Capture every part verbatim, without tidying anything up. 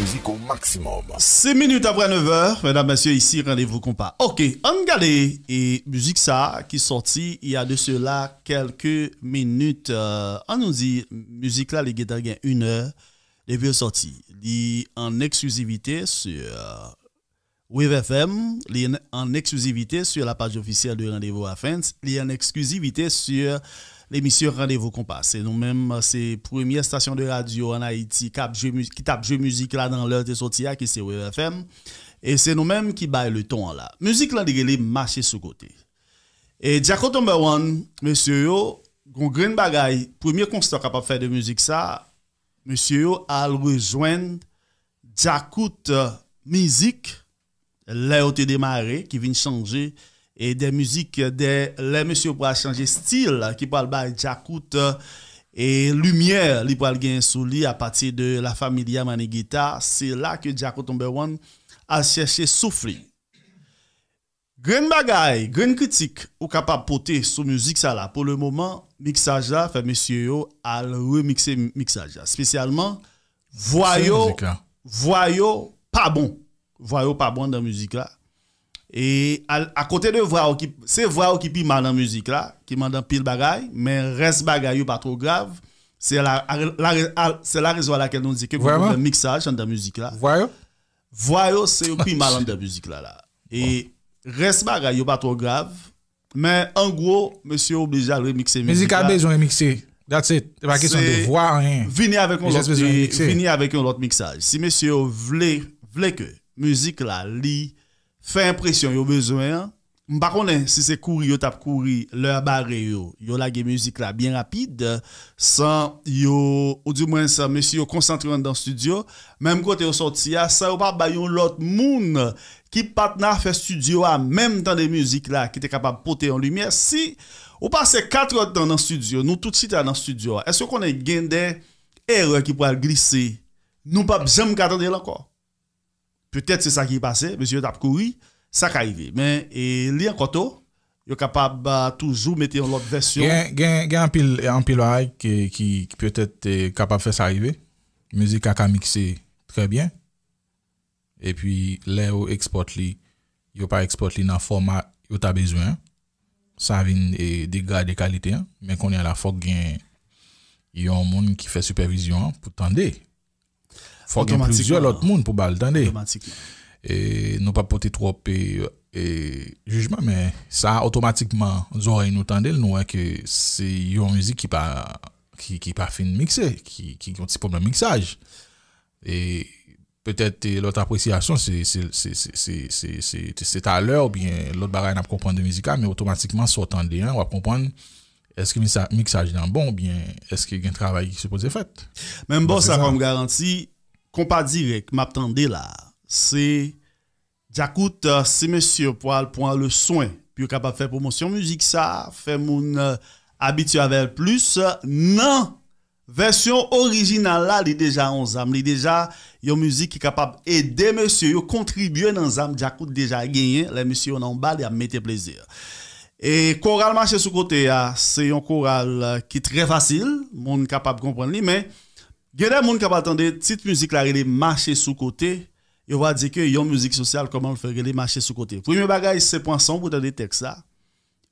Mizik au maximum. Six minutes après neuf heures, mesdames, messieurs, ici Rendez-vous Compas. Ok, ann gade e mizik sa a ki sòti il y a de cela quelques minutes. Euh, ann nou di mizik la li gentan gen une heure depi l sòti. Li an eksklizivite sur euh, Wave F M, li an eksklizivite sur la page officielle de Rendez-vous à Fans, li an eksklizivite sur l'émission Rendez-vous Compas. Se nou menm, se premye stasyon de radyo an Ayiti k ap jwe miz- ki t ap jwe mizik la nan lè te sòti a, ki se Wave F M. E se nou menm ki bay le ton an la. Mizik lan li rele Mache sou kote. E Djako Number One, mesye yo, gon grenn bagay, premye konsta w kapab fè de mizik sa, mesye yo al rejwenn Djakout euh, Mizik, lè yo te demare, ki vin chanje e de mizik, de lè mesye yo pral chanje stil, ki pral bay Djakout euh, e limyè li pral genyen sou li apati de La Familia Maniguita, se la ke Djako Number One al chèche souf li. Grenn bagay, grenn kritik ou kapab pote sou mizik sa la. Pou le moman, miksaj la fè mesye yo al remikse miksaj la. Espesyalman, vwa yo, vwa yo pa bon. Vwa yo pa bon nan mizik la. E al- akote de vwa yo ki, se vwa yo ki pi mal nan mizik la, ki mande anpil bagay, men rès bagay yo pa twò grav. Se la, la, la, se la rezon alakèl nou di ke gen pwoblèm miksaj anndan mizik la. Vwa yo? Vwa yo se yo pi mal anndan mizik la la. E rès bagay yo pa twò grav, men an gwo, mesye oblije al remikse mizik la. Mizik la bezwen remikse. That's it. Se pa kesyon de vwa, anyen. Vini avèk yon lòt, vini avèk yon lòt miksaj. Si mesye yo vle, vle ke mizik la li fè enpresyon yo bezwen an, m pa konnen si se kouri yo t ap kouri lè a bare yo, yo lage mizik la byen rapid, san yo, oudimwens, mesye yo konsantre yo anndan estidyo, menm kote yo sòti a, san yo pa bay yon lòt moun ki pa t nan afè estidyo a menm tande mizik la, ki te kapab pote yon limyè. Si ou pase katrè tan nan estidyo, nou tout chita nan estidyo a, èske w konnen gen de erè ki pral glise, nou p ap janm ka tande l ankò? Petèt se sa ki pase, mesye yo t ap kouri, sa ka rive. Men e, li ankò to, yo kapab ah, toujou mete yon lòt vèsyon. Gen, gen, gen anpil, anpil bagay ki, ki, ki petèt eh, kapab fè sa rive. Mizik la ka mikse trè byen. Epi lè yo ekspòt li, yo pa ekspòt li nan fòma yo ta bezwen an. Sa vin eh, degrade kalite an. Men kounye a la fòk gen yon moun ki fè sipèvizyon an pou tande. Fòk gen plizyè lòt moun pou ba l tande. E, nou p ap pote twòp e, e, jijman, men sa otomatikman zòrèy nou tande l, nou wè ke se yon mizik ki pa, ki, ki pa fin mikse, ki, ki gen yon ti pwoblèm miksaj. E petèt e, lòt apresyasyon se, se, se, se, se, se, se, se talè oubyen lòt bagay n ap konprann de mizik la, men otomatikman sa w tande an, w ap konprann èske miksa- miksaj lan bon oubyen èske gen travay ki sipoze fèt. Men m ba w sa kòm garanti, konpa dirèk m ap tande la, se Djakout, si mesye yo pral pran le swen pou yo kapab fè pwomosyon mizik sa, fè moun abitye avè l plis, nan vèsyon orijinal la, li deja yon zam, li deja yon mizik ki kapab ede mesye yo kontribye nan zam Djakout deja genyen, lè mesye yo nan yon bal, y ap mete plezi. E koral Mache sou kote a, se yon koral ki trè fasil, moun kapab konprann li, men gen de moun k ap al tande tit mizik la rele Mache sou kote, yo va di ke yon mizik sosyal, kòman l fè rele Mache sou kote? Premye bagay, se pran san w pou tande tèks la.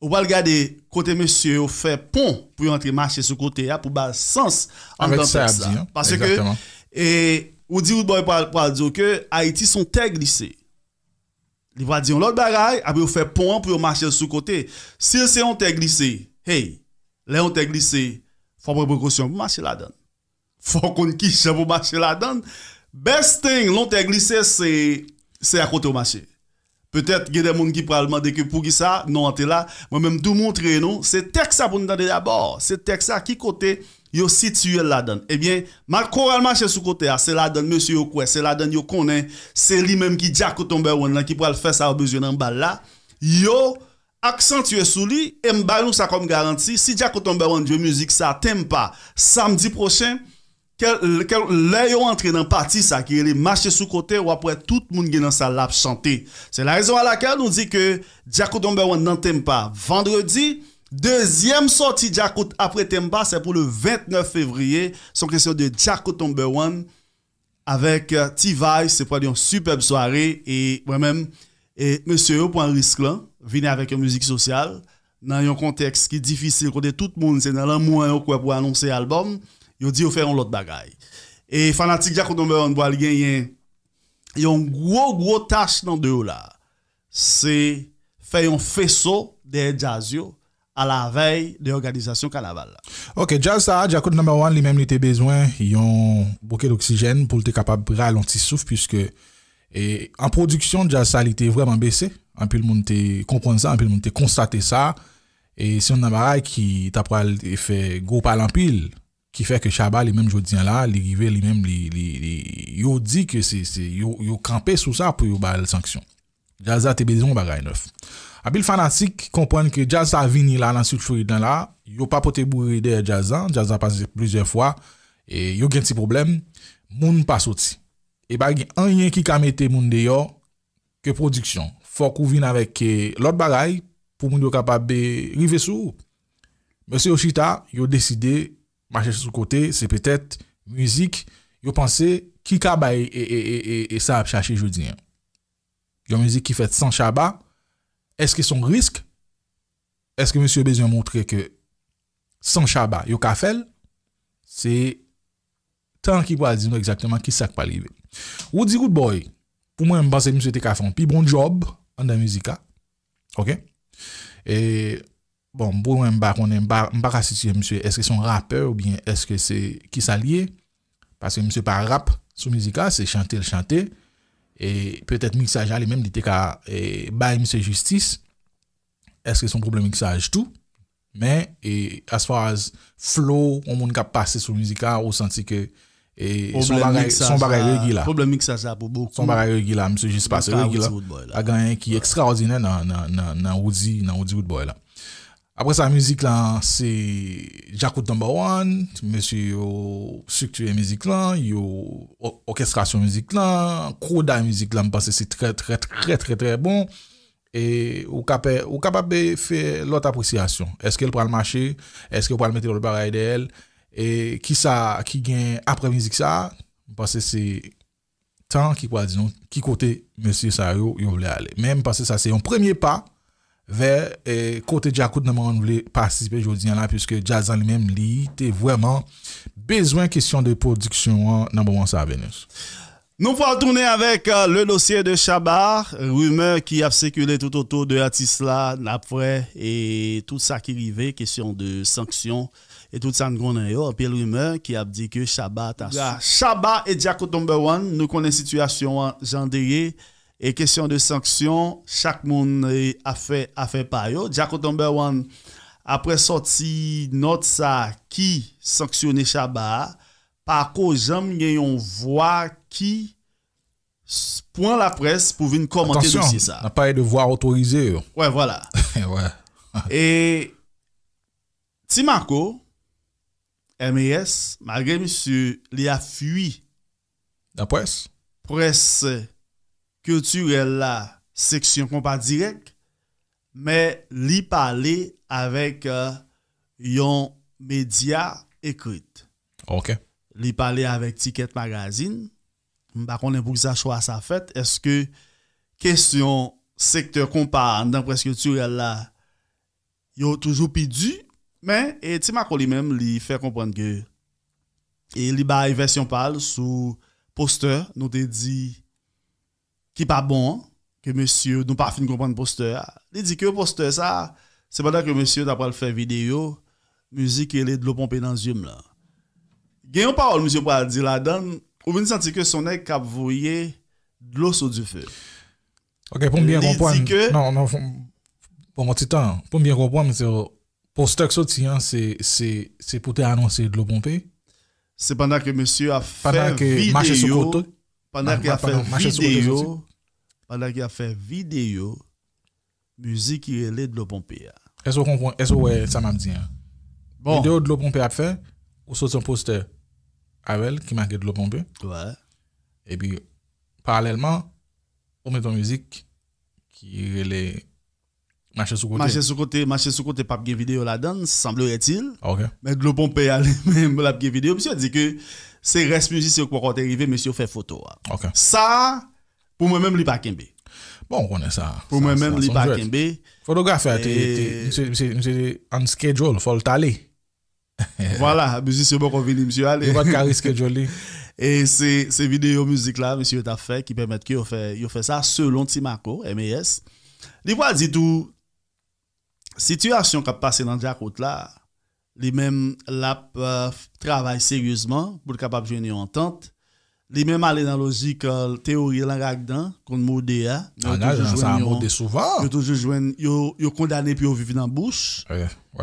Ou pral gade kote mesye yo fè pon pou yo antre mache sou kote a pou ba sans anndan tèks la. Paske e, ou di Roodboy pral, pral di w ke Ayiti se yon tè glise. Li pral di yon lòt bagay, apre yo fè pon an pou yo mache l sou kote. Si l se yon tè glise, hey, lè yon tè glise, fò w pran prekosyon pou mache ladan l. Fò w konn kijan pou mache ladan l. Best thing, lè yon tè glise, se, se a kote w mache. Petèt gen de moun ki pral mande ke poukisa non an te la. Mwen menm tou montre nou, se tèks sa pou n tande dabò. Se tèks sa ki kote yo sitiye l ladan l. Ebyen, koral Mache sou kote a, se ladan l mesye yo kwè, se ladan l yo konnen, se li menm ki Djakout number one lan ki pral fè sa yo bezwen nan bal la. Yo aksantye sou li, e m bay nou sa kòm garanti, si Djakout number one jwe mizik sa, Tempa, samdi pwochen, kèl, kèl, lè yo antre nan pati sa ki rele Mache sou kote, w ap wè tout moun gen nan sal la ap chante. Se la rezon alakèl nou di ke Djakout number one nan Tempa, vandredi, dezyèm sòti Djakout apre Tempa, se pou le vennèf fevriye, se yon kesyon de Djakout number one, avèk T-Vice, se pral yon sipèb sware, e mwen menm, e mesye yo pran risk lan, vini avèk yon mizik sosyal, nan yon kontèks ki difisil, kote tout moun se nan lanmou an yo kwè pou anonse albòm, yo di yo fè yon lòt bagay. E fanatik Djakout Number One pral genyen yon gwo, gwo tach nan do yo la. Se fè yon feso dèyè djaz yo, alavèy de òganizasyon kanaval la. Ok, djaz sa a, Djakout Number One, li menm, li te bezwen yon bouke doksijèn pou l te kapab rale yon ti souf, piske, e, an pwodiksyon, djaz sa, li te vrèman bese. Anpil moun te konprann sa, anpil moun te konstate sa. E se youn nan bagay ki ta pral fè gwo pale anpil, ki fè ke Shabba, li menm, jodi a la, li rive, li menm, li, li, li, yo di ke se, se, yo, yo kanpe sou sa pou yo ba l sanksyon. Djaz la te bezwen yon bagay nèf. Anpil fanatik konprann ke djaz sa vini la nan Sid Florid lan la, yo pa pote boure dèyè djaz la, djaz la pase plizyè fwa, e yo gen ti pwoblèm, moun pa soti. E pa gen anyen ki ka mete moun deyò ke pwodiksyon. Fòk ou vin avèk, e, lòt bagay pou moun yo kapab, e, rive sou ou. Mesye yo chita, yo deside mache sou kote, se petèt mizik yo panse ki ka bay, e, e, e, e, e sa y ap chache jodi a. Yon mizik ki fèt san Shabba, èske se yon risk? Èske mesye yo bezwen montre ke san Shabba, yo ka fè l? Se tan ki pral di nou egzakteman kisa k pral rive. Roody Roodboy, pou mwen, m panse misye te ka fè yon pi bon djòb anndan mizik la. Ok? E, bon, pou mwen, m pa konnen, m pa, m pa ka sitiye misye, èske se yon rapè oubyen èske se kisa l ye? Paske misye pa rap sou mizik la, se chante l chante. E petèt miksaj la, li menm, li te ka, e, bay misye jistis. Èske se yon pwoblèm miksaj tou? Men, e, as far as flow, yon moun k ap pase sou mizik la, ou santi ke, e, se yon bagay, se yon bagay regi la. Pwoblèm miksaj la pou bokou. Se yon bagay regi la, misye jis pase regi la. Pa gen anyen ki ekstraòdinè nan, nan, nan, nan Roody, nan Roody Roodboy la. Apre sa, mizik la, se Djakout Number One, mesye yo estriktiye mizik la, yo o-, òkestrasyon mizik la, koda mizik la, m panse se trè, trè, trè, trè, trè bon. E ou kapab, ou kapab fè lòt apresyasyon. Èske l pral mache? Èske yo pral mete lòt bagay dèyè l? E kisa ki gen apre mizik sa a? M panse se tan ki pral di nou ki kote mesye sa yo, yo vle ale. Men m panse sa se yon premye pa vè, e, kote Djakout Number One vle patisipe jodi a la, piske djaz lan li menm, li te vrèman bezwen kesyon de pwodiksyon an nan moman sa a, Venus. Nou pral tounen avèk, euh, le dossier de Shabba, rimè ki ap sikile tout otou de atis la, n ap wè, e tout sa ki rive, kesyon de sanksyon, e tout sa n konnen yo, anpil rimè ki ap di ke Shabba ta sou. Shabba e Djakout Number One, nou konnen sitiyasyon an jan de ye, e kesyon de sanksyon, chak moun, e, ap fè afè pa yo. Djakout Number One, apre sòti nòt sa ki sanksyone Shabba a, pako janm gen yon vwa ki s-, pran laprès pou vin kòmante dosye sa. Atansyon, n ap pale de vwa otorize yo. Wè, vwala. Wè. E Ti Mako, M A S, malgre misye li ap fui laprès, près kiltirèl la, seksyon Konpa Dirèk, men li pale avèk, euh, yon medya ekrit. Ok. Li pale avèk Ticket Magazine. M pa konnen poukisa chwa sa fèt. Èske kesyon sektè konpa anndan près kiltirèl la, yo toujou pi di? Men, e, Ti Mako li menm, li fè konprann ke, e, li bay vèsyon pa l sou postè nou te di ki pa bon an, ke mesye nou pa fin konprann postè a. Li di ke postè sa, se pandan ke mesye yo ta pral fè videyo, mizik rele Dlo Ponpe nan zye m lan. Gen yon pawòl misye pral di ladan l, ou vin santi ke se yon nèg k ap voye dlo sou dife. Ok, pou m byen konprann. Li di ke non, non, fò m, bon, yon ti tan. Pou m byen konprann, se postè k soti an, se, se, se pou te anonse Dlo Ponpe. Se pandan ke mesye ap fè videyo, pandan ke mache sou kote, pandan ke ap fè videyo, pandan ke ap fè videyo, mizik ki rele Dlo Ponpe a. Èske w konprann, èske w wè sa m ap di an? Bon. Videyo Dlo Ponpe ap fè, ou soti yon postè avè l ki make Dlo Ponpe. Wè. Epi, paralèlman, ou met yon mizik ki rele Mache sou kote. Mache sou kote, mache sou kote p ap gen videyo ladan l, semblerait-il. Ok. Men Dlo Ponpe a li menm, l ap gen videyo. Misye di ke Se rès mizisyen yo ki poko te rive, mesye yo fè foto a. Ok. Sa, pou mwen menm, li pa kenbe. Bon, ou konnen sa. Pou mwen menm, li pa kenbe. Fotografe a te, te, misye, misye, misye te on schedule, fò l t ale. Vwala, mizisyen poko vini, misye ale. Yo pa t ka reschedule li. E se, se videyo mizik la, misye yo t ap fè, ki pèmèt ke yo fè, yo fè sa, selon Ti Mako, M A S. Li pral di tou, sitiyasyon k ap pase nan Djakout la, li menm, l ap, euh, travay seryezman pou l kapab jwenn yon antant. Li menm ale nan lojik, euh, teyori langagdan, konn mode a. Men yo toujou jwenn yon, yo toujou jwenn, yo, yo kondane pou yo viv nan bouch.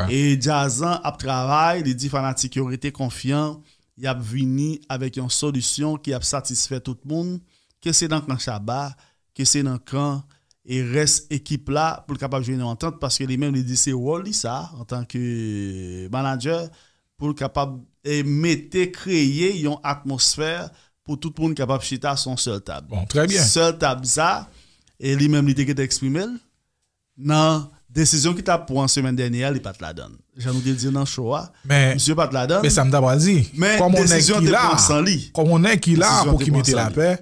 E djaz lan ap travay, li di fanatik yo rete konfyan, y ap vini avèk yon solisyon ki ap satisfè tout moun, ke se nan kan Shabba, ke se nan kan e rès ekip la pou l kapab jwenn yon antant, paske li menm li di se wòl li sa, antanke manadjè, pou l kapab e mete, kreye yon atmosfè pou tout moun kapab chita sou yon sèl tab. Bon, trè byen. Sèl tab sa, e li menm li te gentan eksprime l nan desizyon ki t ap pran semèn dènye a, li pa t ladan l. Jan nou te di nan show a, misye pa t ladan l. Men sa m ta pral di, men desizyon te pran san li. Kòm yon nèg ki la pou ki mete lapè,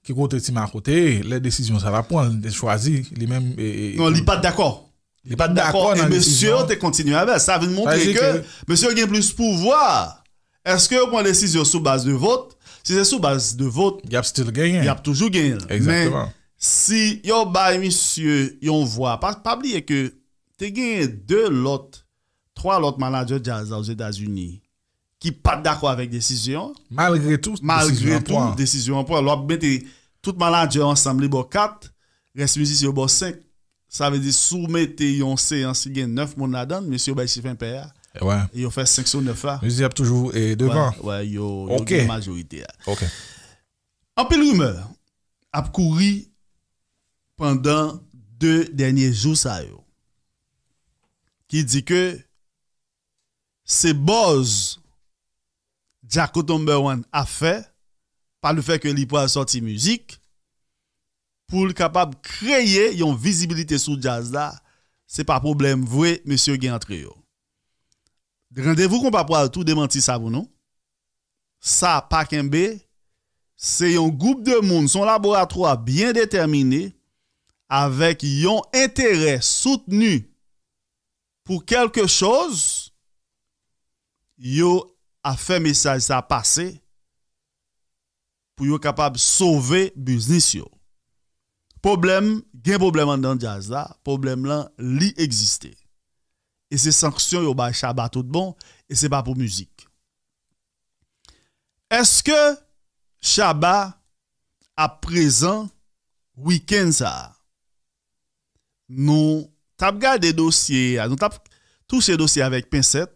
ki kote Ti Mako te ye, lè desizyon sa l ap pran, li te chwazi li menm. Non, li pa t dakò. Li pa t dakò nan desizyon. E mesye yo te kontinye avè l. Sa vin montre ke mesye yo gen plis pouvwa. Èske yo pran desizyon sou baz de vot? Si se sou baz de vot, y ap still genyen. Y ap toujou genyen. Egzakteman. Si yo bay misye yon vwa, pa, pa bliye ke te genyen de lòt, twa lòt manadjè djaz la Ozetazini ki pa t dakò avèk desizyon. Malgre tou, malgre tou, desizyon an pran. Lè w ap mete tout manadjè ansanm, li ba w kat, rès mizisyen yo ba w senk. Sa vle di, si w mete yon seyans ki gen nèf moun ladan l, mesye yo bay chif enpè a. E yo fè senk sou nèf la. Mizisyen ap toujou devan. Wè, yo, yo gen majorite a. Ok. Anpil rimè ap kouri pandan de dènye jou sa yo, ki di ke se buzz Djakout Number One ap fè, pa lefètke li pral sòti mizik, pou l kapab kreye yon vizibilite sou djaz la, se pa pwoblèm vre, mesye yo gen antre yo. Randevou Konpa pral tou demanti sa pou nou. Sa pa kenbe, se yon gwoup de moun, se yon laboratwa byen detèmine, avèk yon enterè soutni pou kèlke choz, yo ap fè mesaj sa pase pou yo kapab sove biznis yo. Pwoblèm, gen pwoblèm anndan djaz la, pwoblèm lan, li egziste. E se sanksyon yo bay Shabba tout bon, e se pa pou mizik. Èske Shabba ap prezan wikenn sa a? Nou t ap gade dosye a, nou t ap touche dosye avèk pensèt,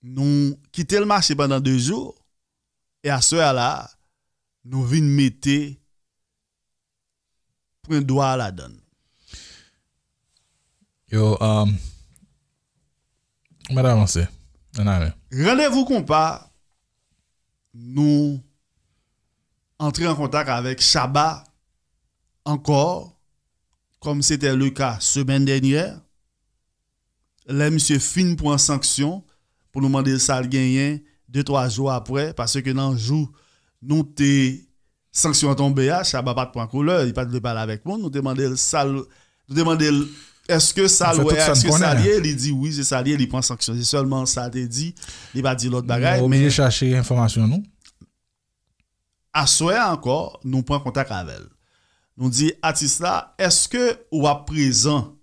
nou kite l mache pandan de jou, e aswè a la, nou vin mete pwen dwa a ladan l. Yo, um, ou mèt avanse. Ann ale. Randevou Konpa, nou antre an kontak avèk Shabba ankò, kòm se te le ka semèn dènyè. Lè misye fin pran sanksyon, pou nou mande l sa l genyen, de twa jou apre, paske nan jou nou te sanksyon an tonbe a, Shabba pa t pran koulè, li pa t vle pale avèk moun, nou te mande l sa l, nou te mande l, èske sa l wè a, èske sa l ye? Li di wi, se sa l ye, li pran sanksyon. Se sèlman sa l te di, li pa di lòt bagay. Nou oblije chache enfòmasyon nou. Aswè a ankò, nou pran kontak avè l. Nou di atis la, èske w ap prezan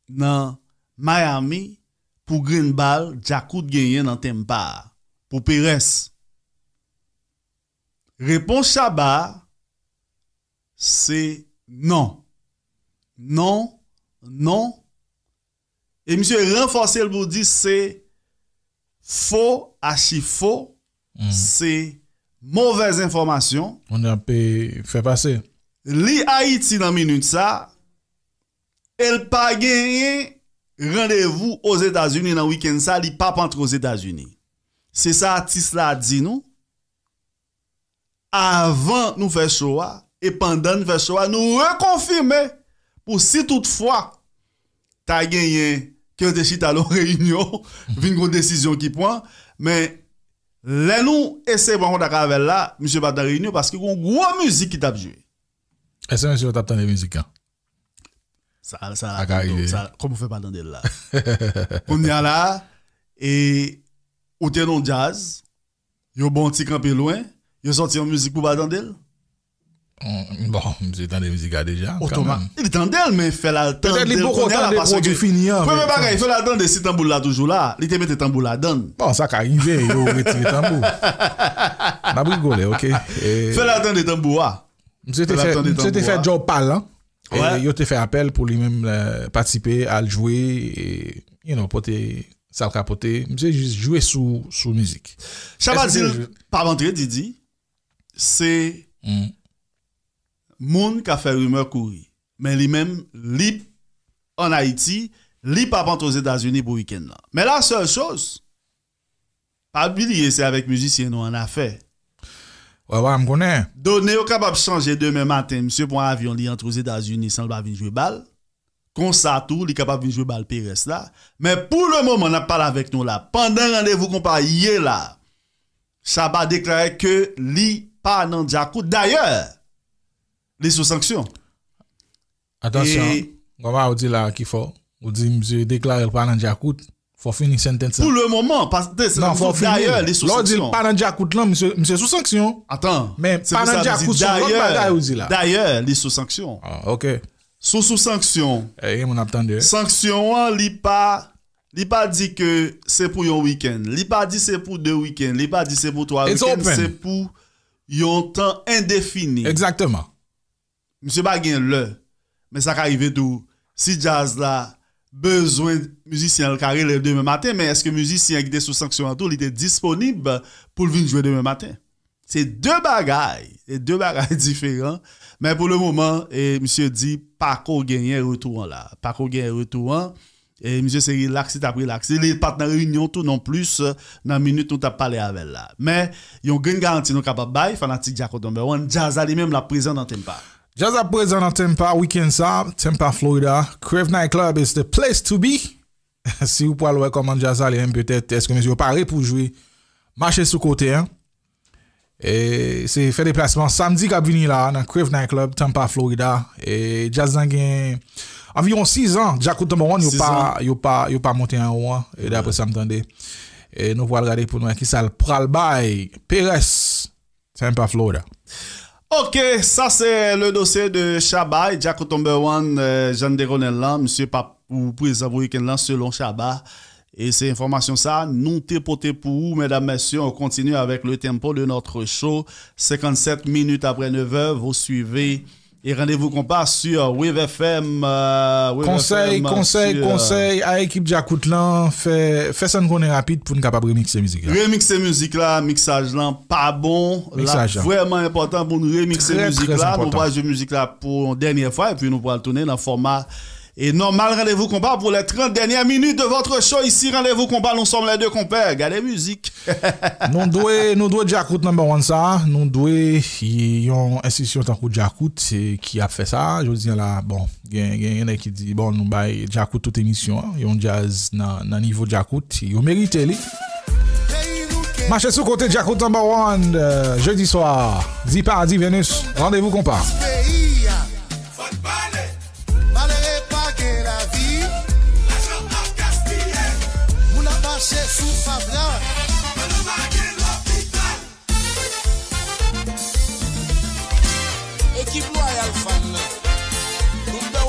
nan Miami pou grenn bal Djakout genyen nan Tampa a, pou Perez? Repons Shabba a, se non. Non, non. E misye ranfòse l pou di se fo, achi fo, se movèz enfòmasyon. Moun ap fè pase. Li Ayiti nan minit sa, e l pa genyen randevou Ozetazini nan wikenn sa, li p ap antre Ozetazini. Se sa atis la di nou avan nou fè show a, e pandan n fè show a, nou rekonfime pou si toutfwa ta genyen ke l te chita nan yon reyinyon, vin gen yon desizyon ki pran, men Lè nou eseye pran kontak avè l la, misye pa t nan reyinyon paske gen yon gwo mizik ki t ap jwe. Èske misye t ap tande mizik lan? Sa, sa, Sa ka rive. Sa, kòman w fè pa tande l la? Kounye a la, e, ou te nan yon djaz, yo ba w yon ti kanpe lwen, yo sòti yon mizik pou w pa tande l? Mm, bon, misye tande mizik la deja, Otoma, kanmenm. Li tande l, men fè l al tande l kounye a la, paske premye bagay, fè l al tande si tanbou l la toujou la. Li te mete tanbou ladan l. Bon, sa ka rive, yo retire tanbou. N ap rigole, oke? E fè l al tande tanbou a. Misye te fè, misye te fè djòb pa l lan. E yo te fè apèl pou li menm, eh, patisipe, al jwe, e, you know, pote sa l ka pote. Misye jis jwe sou, sou mizik. Shabba di l pa p antre, Didi. Se moun k ap fè rimè kouri. Men li menm, li ann Ayiti, li p ap antre Ozetazini pou wikenn nan. Men la sèl choz, pa bliye, se avèk mizisyen nou ann afè. Wè, wè, m konnen. Done yo kapab chanje demen maten, misye pran avyon, li antre Ozetazini san l pa vin jwe bal. Konsa tou, li kapab vin jwe bal Perès la. Men pou le moman, n ap pale avèk nou la. Pandan randevou konpa ye la, Shabba deklare ke li pa nan djakout. Dayè, li sou sanksyon. Atansyon, e kòman ou di la ki fò? Ou di misye deklare l pa nan djakout. Fò fini sentence la. Pou le moman, pa, te, non, fò fini. Dayè, li sou sanksyon. Lè w di l pa nan djakout lan, misye, misye sou sanksyon. Atan, men pa nan djakout, se yon lòt bagay ou di la. Dayè, li sou sanksyon. Ah, oke. Sou, sou sanksyon. E, gen moun ap tande. Sanksyon an, li pa, li pa di ke se pou yon wikenn. Li pa di se pou de wikenn. Li pa di se pou twa wikenn. Se pou yon tan endefini. Egzakteman. Misye pa gen lè. Men sa ka rive tou, si djaz la bezwen mizisyen an, l ka rele l demen maten, men èske mizisyen an ki te sou sanksyon an tou, li te disponib pou l vin jwe demen maten? Se de bagay, se de bagay diferan. Men pou le moman, e, misye di pako genyen retou an la. Pako genyen retou an. E misye se rilaks, li t ap rilaks. Li pa t nan reyinyon tou non plis, nan minit nou t ap pale avè l la. Men, yon grenn garanti nou kapab bay, fanatik Djakout Number One, djaz la li menm l ap prezan nan Tampa. Djaz ap prezan nan Tampa wikenn sa, Tampa, Florida. Crave Night Club is the place to be. Si ou pral wè kòman djaz ale menm, petèt, èske mesye yo pare pou jwe, mache sou kote an. E se fè deplasman samdi k ap vini la a nan Crave Night Club, Tampa, Florida. E djaz lan gen anviwon sis an, Djakout Number One, yo pa, yo pa, yo pa monte anwo an, e daprè sa m tande. E nou pral gade pou n wè kisa l pral bay. Perès, Tampa, Florida. Ok, sa se le dosye de Shabba, Djakout Number One, euh, jan n te konnen l lan, misye p ap prezan pou wikenn lan selon Shabba. E se enfòmasyon sa nou te pote pou ou, medam, mesye. On continue avec le tempo de notre show. Cinquante-sept minutes après neuf heures, vous suivez et rendez-vous compas sur Wave F M, euh, Wave Konsèy, F M, konsèy, sur, euh, konsèy a ekip Djakout lan, fè, fè sa n konnen rapid pou n kapab remikse mizik la. Remikse mizik la, miksaj lan pa bon. Miksaj lan. L ap vrèman enpòtan pou n remikse mizik la. Trè, trè enpòtan. Nou pral jwe mizik la pou yon dènyè fwa, epi nou pral tounen nan fòma e nòmal, Rendez-vous Compas pour les trente dernières minutes de votre show ici, Rendez-vous Compas, nous sommes les deux compères. Gade mizik. Nou dwe, nou dwe Djakout Number One sa, nou dwe yon enstitisyon tankou Djakout, se ki ap fè sa. Jodi a la, bon, gen, gen, gen nèg ki di, bon, nou bay Djakout tout emisyon an, yon djaz nan, nan nivo Djakout, yo merite li. Mache sou kote Djakout Number One, euh, jedi swa, di pa di Venus, Rendez-vous Compas. Fòk pale. Malere pa gen lavi. Lajan ap gaspiye. Moun ap mache sou fatra. Pandan pa gen lopital. Ekip Royal Fan nan, nou ba